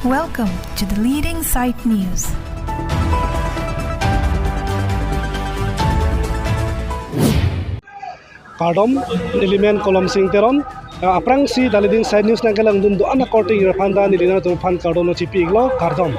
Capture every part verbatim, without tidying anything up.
Welcome to the leading site news. Kardom, neli men Kolom Sing Teron. Ah, aphrangsi the leading site news nangkelangdun do-an akorte aphan ta neli nangtum aphan kardom chipi-iklo, kardom.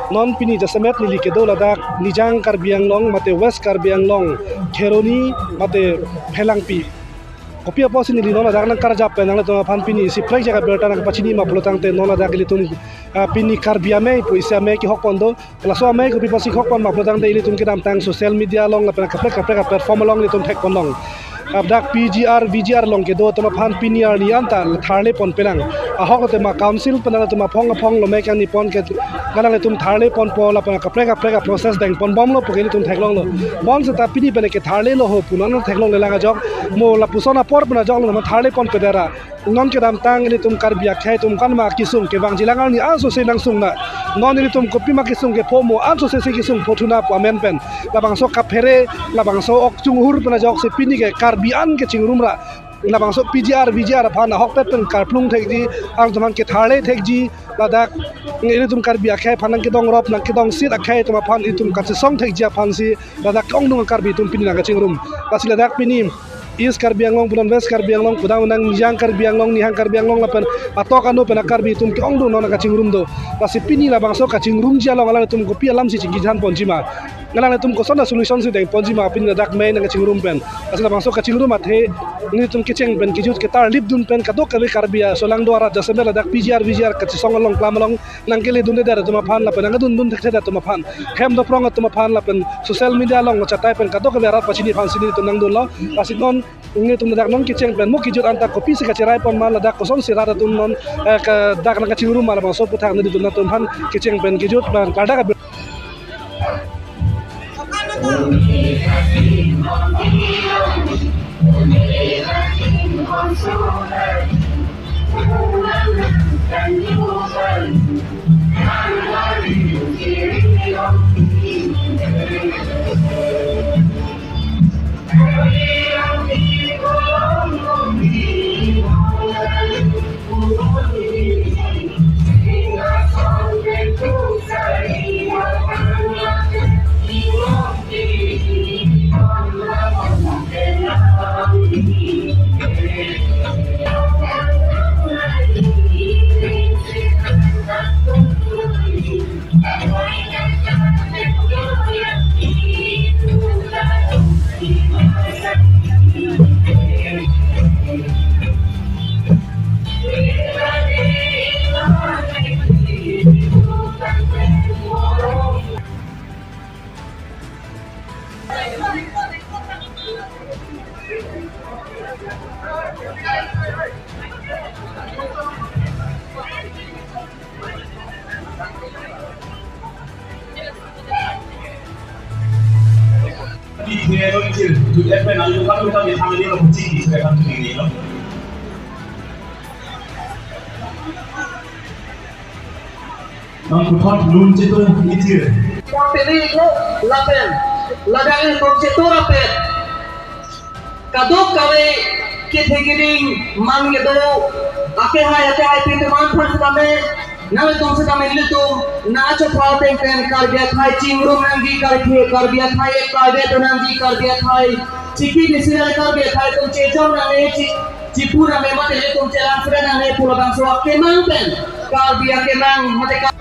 Non pini jasemet neli kedo ladak Nijang Karbi Anglong mate West Karbi Anglong, Kheroni mate Phelangpi. Kopi apotsi neli non ladak nangkarjap pen nanglitum aphan pini isi phrek jaga birta nangpachini ma pulotangte non ladak ilitum, ah, pini Karbi amei pu isi amei kehok pon do. Laso amei kopi apotsi kehok pon ma pulotangte ilitum kedamtang social media along lapen kaprek kaprek platform along ilitum thek pon long. Ladak P G R, V G R along kedo atum aphan pini arni anta tharle pon pelang. Ahok atum a council pen atum aphong aphong lomei kangni pon ke nanglitum tharle ponpo lapen kaprek kaprek process deng pon bomlo puke ilitum theklonglo. Bonseta pini pen ke tharlelo ho pu non theklongle lang ajok. Mo lapuson apor pen ajok lo tharle pon pedera. Non kedamtang ilitum Karbi akhei atum kan ma kesung kevangji lang arni ansose nangsung na. Non ilitum kopi ma kesung kepho mo ansose si kesung phothuna pu amen pen. Labangso kaphere, labangso ok chunghur pen ajoksi pini ke Karbi an kechingrum ra. Labangso P G R, V G R aphan ahokpet pen karplung thekji, atum aphan ketharle thekji, ladak ilitum Karbi akhei aphan nangkedongrop, nangkedongsit akhei atum aphan ilitum kachesong thekji aphansi ladak ke-ongdung Karbi atum pini nangkachingrum. Lasi ladak pini East Karbi Anglong pudun West Karbi Anglong pudun nang Nijang Karbi Anglong, Nihang Karbi Anglong lapen atok ano pen a-Karbi atum ke-ongdung non nangkachingrum do. Lasi pini labangso kachingrumji along alangtum kopi alamsi chingki than ponji ma, alangtum koson a-solution si deng ponji ma pini ladak mei nangkachingrum pen. Lasi labangso kachingrum athe nelitum kecheng pen kejut ketarlipdun pen kadokave Karbi aso lang do arat jasemet ladak P G R, V G R kachesong along klam along nangkeledunde atum aphan lapen nangkedundun thekthedet atum aphan, hem doprong atum aphan lapen social media along chatai pen kadokave arat pachini aphansi nelitum nangdunlo. Lasi non nelitum ladak non kecheng pen mo kejut anta kopisi kacherai pon ma ladak kosonsi rat atum non, eh, ke dak nangkachingrum ma labangso aputhak nelitum nangtum aphan kecheng pen kejut pen ladak abi- Nang puthot lun chetu itir. Portili ko lapen, ladak ingkung chetu rapet. Kadokave kethe keding man kedo, akehai akehai pi teman aphan setame, nangtum setame nelitum, nangchopha ateng pen Karbi akhei chingrum nangji, Karbi, Karbi akhei, Karbi atum nangji, Karbi akhei, chiki disi nang Karbi akhei atum chejong nangne, chi, chipu nangne mate nelitum chelang sere nangne pu labangso akemang pen, Karbi akemang mate Kar-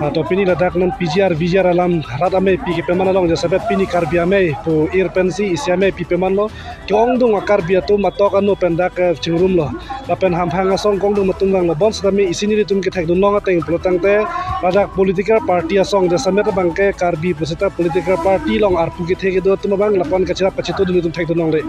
Ah, to pini ladak non P G R, V G R alam rat amei pi kepeman along jasemet pini Karbi amei pu ir pensi isi amei pi pemanlo. Ke-ongdung a-Karbi atum atok ano pen dak, eh, chingrumlo. Lapen hamphang asong ke-ongdung atum vanglo. Bonsetame isi nelitum kethekdun long ateng pulotangte ladak political party asong jasemet abang ke Karbi pusita political party along arpu kethe kedo atum abang lapen kachirap kachitodun atum thekdun longle.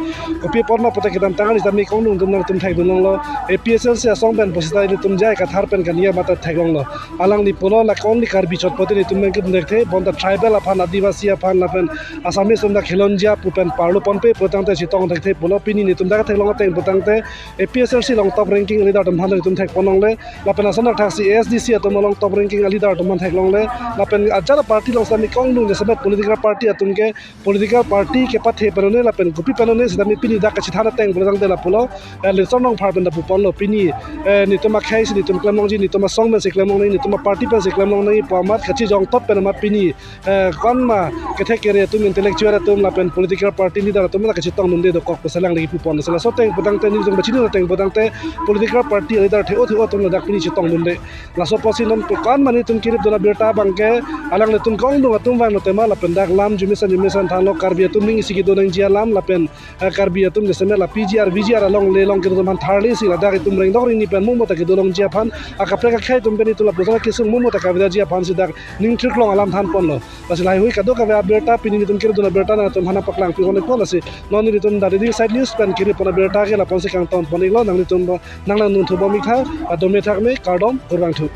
Kopi apot ma pute kedamtang arni tame ke-ongdung atum nangtum thekdun longlo. A P H L C asong pen pusita nelitum jai kathar pen kania mata theklonglo. Alangli pulo la ke-ong Karbi chot pote netum nangkedun thekthe, bonta tribal aphan, Adivasi aphan lapen Assamese atum dak helonjia pu pen parlo ponpe putangte chetong thekthe pulo. Pini netum dak theklong ateng putangte A P H L C along top ranking leader atum aphan netum thek ponlongle, lapen ason thaksi A S D C atum along top ranking leader atum aphan theklongle, lapen ajat party along sami kongdung jasemet political party atum ke political party kepathe pen un-e lapen kopi pen un-e sitame pini dak kachethan ateng putangte lapulo, eh, Litsong Rongphar pen dak pu ponlo. Pini, eh, netum akhei si netum klemlongji, netum asong pensi klemlongnang, netum aparty pensi klemlongnang pu amat kachijong thot pen amat pini, eh, konma kethek kere atum, intellectual atum lapen political party leader atum ta kachetongdunde dokok pu selang lagi pu pon. Sela so ateng putangte netum kachini ateng putangte political party leader the-o the-o atum ladak pini chetongdunde. Laso apotsi non pu konma netum kirip dun abirta abangke alanglitum kongdung atum vanglo tema lapen dak lam jumesen jumesen thanlo, Karbi atum ning isi kedo nangji alam lapen, eh, Karbi atum jasemet la P G R, V G R along le along kedo atum aphan tharle si ladak itum rengdok rengni pen mo mo ta kedo longji aphan, akaprek akhei atum pen itum lapuson kesung mo mo ta kavedaji aphan si dak ning thirklong alam than ponlo. Lasi laheihui kadokave abirta pini netum kirip dun abirta nangtum aphan paklang pi pon iklo, lasi non netum The Reading Side News pen kirip pon abirta ke lapu-ansi kangton pon iklo, nanglitum nanglangdun thubom ik tha, adome thakme, kardom, kurvangthu.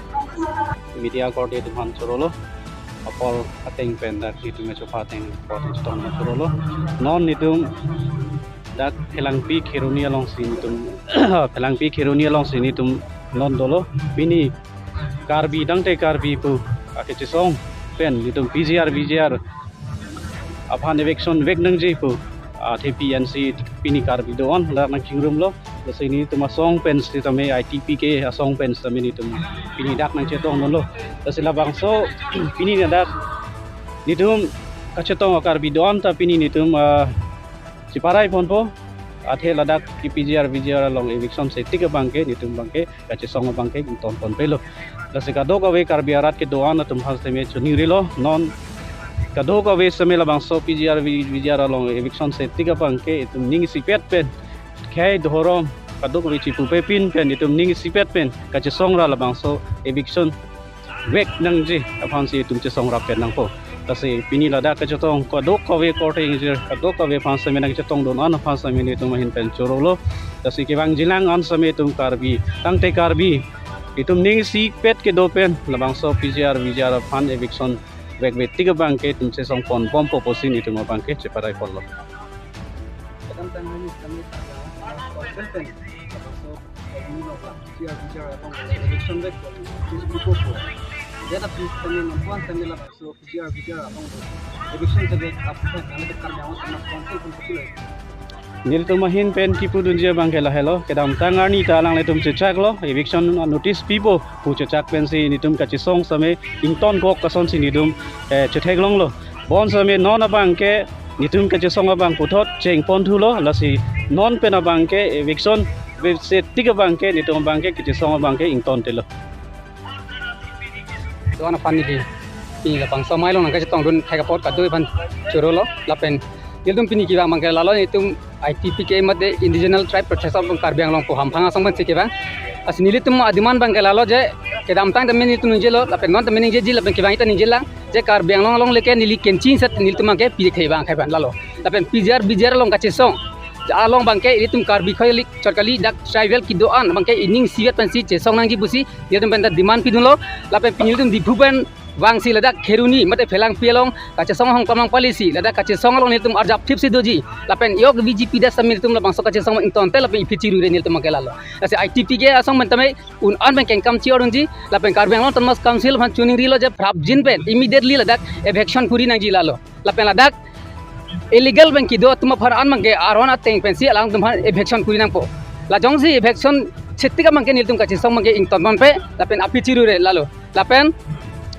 Media korte atum aphan chorolo, apor ateng pen dak netum chopha ateng apor atum chetong chorolo. Non netum dak Phelangpi Kheroni alongsi netum, Phelangpi Kheroni alongsi netum non dolo. Pini Karbi tangte Karbi pu akechesong pen netum P G R, V G R aphan eviction vek nangji pu, ah, the P N C pini Karbi do-an la nangchingrumlo. Lasi netum asong pen sitame I T P K asong pen sitame netum pini dak nangchetongdunlo. Lasi labangso pini ladak netum kachetong a-Karbi do-an ta pini netum, ah, cheparai ponpo. Athe ladak ke P G R, V G R along eviction setik abangke netum abangke kachesong abangke ington ponpelo. Lasi kadokave Karbi arat kedo-an atum aphan sitame choningrilo, non kadokave sitame labangso P G R, V-, V G R along eviction setik abangke itum ning isipet pen khei dhorom kadokave chipupepin pen itum ning isipet pen kachesong ra labangso eviction vek nangji aphansi itum chesong rap pen nangpo. Lasi pini ladak kachetong kadokave korte ingjir kadokave aphan sitame nangchetongdun an aphan sitame netum ahin pen chorolo. Lasi kevangjilang an sitame itum Karbi tangte Karbi itum ning isipet kedo pen labangso P G R, V G R aphan eviction vekve tik abangke itum chesong ponbompo pusi netum abangke cheparai ponlo. Kedamtang arni kami pada persen pen labangso P G R V G R along eviction vek ko, P G R V G R along eviction vek ko, eviction vek ko, Karbi Anglong Autonomous Council pun kecil. Nelitum ahin pen kipudunji abangke lahelo, kedamtang arni ta alanglitum chechaklo, eviction notice pipo pu chechak pensi netum kachesong sitame ingtonkok asonsi netum, eh, chetheklonglo. Bonsitame non abangke netum kachesong abang puthot chengponthulo, lasi non pen abangke eviction vekse tik abangke netum abangke kachesong abangke ingtontelo. Doan aphan neli pini labangso amei along nangkachetongdun khei apot kadokave aphan chorolo lapen nelitum pini kevang abangke lalo netum I T P K mate Indigenous Tribe Protection of Karbi Anglong pu hamphang asong pensi kevang. Lasi nelitum a-demand abangke lalo je kedamtang tame netum ningjelo lapen non tame ningjeji lapen kevang ita ningjelang je Karbi Anglong along leke neli kenching set nelitum abangke pi khei abang khei abang lalo. Lapen P G R V G R along kachesong along abangke ilitum Karbi khoi lik chot kali, dak tribal kedo-an abangke ining isivet pensi chesong nangji pusi nelitum penta demand pidunlo. Lapen pini nelitum Diphu pen vangsi ladak Kheroni mate Phelangpi along kachesong ahong kamang palisi ladak kachesong along nelitum arjap thip si doji. Lapen yok V G P das sitame nelitum labangso kachesong ingtonte lapen iphi chirure nelitum abangke lalo. Lasi I T P K asong pen tame un-an pen kengkam chi-or unji lapen Karbi Anglong Autonomous Council aphan choningrilo je prapjin pen immediately ladak eviction kuri nangji lalo. Lapen ladak illegal pen kedo atum aphan an abangke aron ateng pensi alangtum aphan eviction kuri nangpo. Lajongsi eviction setik abangke nelitum kachesong abangke ingtonponpe lapen aphi chirure lalo. Lapen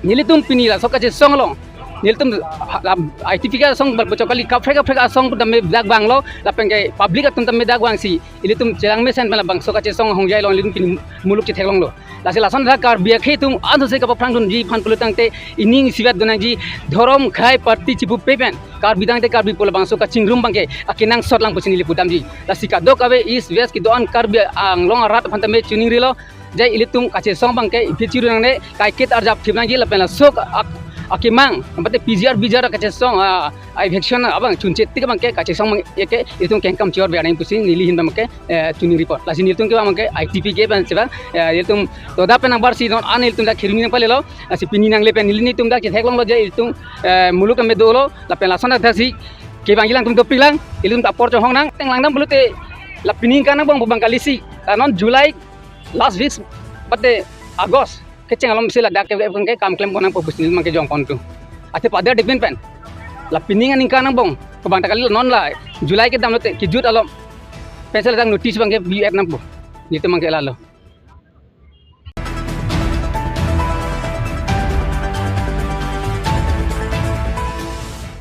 nelitum pini laso kachesong along nelitum ha-, ha-, I T P K asong bal bochok kali kaprek kaprek asong tame dak vanglo lapen ke public atum tame dak vangsi ilitum chelang mesen pen labangso kachesong ahongjai along ilitum pini muluk chetheklonglo. Lasi lason dak Karbi akhei atum ansose kapaphrangdunji aphan pulotangte ining isivet do nangji, dhorom khei party chipupe pen Karbi tangte Karbi pu labangso kachingrum abangke akenangsot lang pusi neli pudamji. Lasi kadokave East West kedo-an Karbi Anglong arat aphan tame choningrilo je ilitum kachesong abangke iphi chiru nangne, kaiket arjap thip nangji lapen laso ak-, akemang, mate P G R, V G R kachesong, ah, ah, eviction abang chunche tik abangke kachesong abangke ilitum kengkam chor bianing pusi neli ahin abangke, eh, chini report. Lasi nelitum ke abangke I T P ke pen sebang, eh, ilitum toda pen nangbar si non an ilitum dak khiruni nangpalelo, lasi pini nangle pen neli nelitum dak chetheklonglo je ilitum, eh, muluk keme dolo, lapen lason dak si kevang ilang atum dopik lang, ilitum ta apor chonghong nang, teng langdam pulote, la pini aningkan angbong pu abang kali si, la non July last week, mate August kecheng alom si ladak ke, ke, ke kam klem pon nangpo pusi neli abangke jongpon tu. Athe pada depend pen. La pini aningkan angbong, pu abang ta kali non la, July kedam lote, kejut alom. Pen si ladak notice abangke B F nangpo. Nelitum abangke lalo.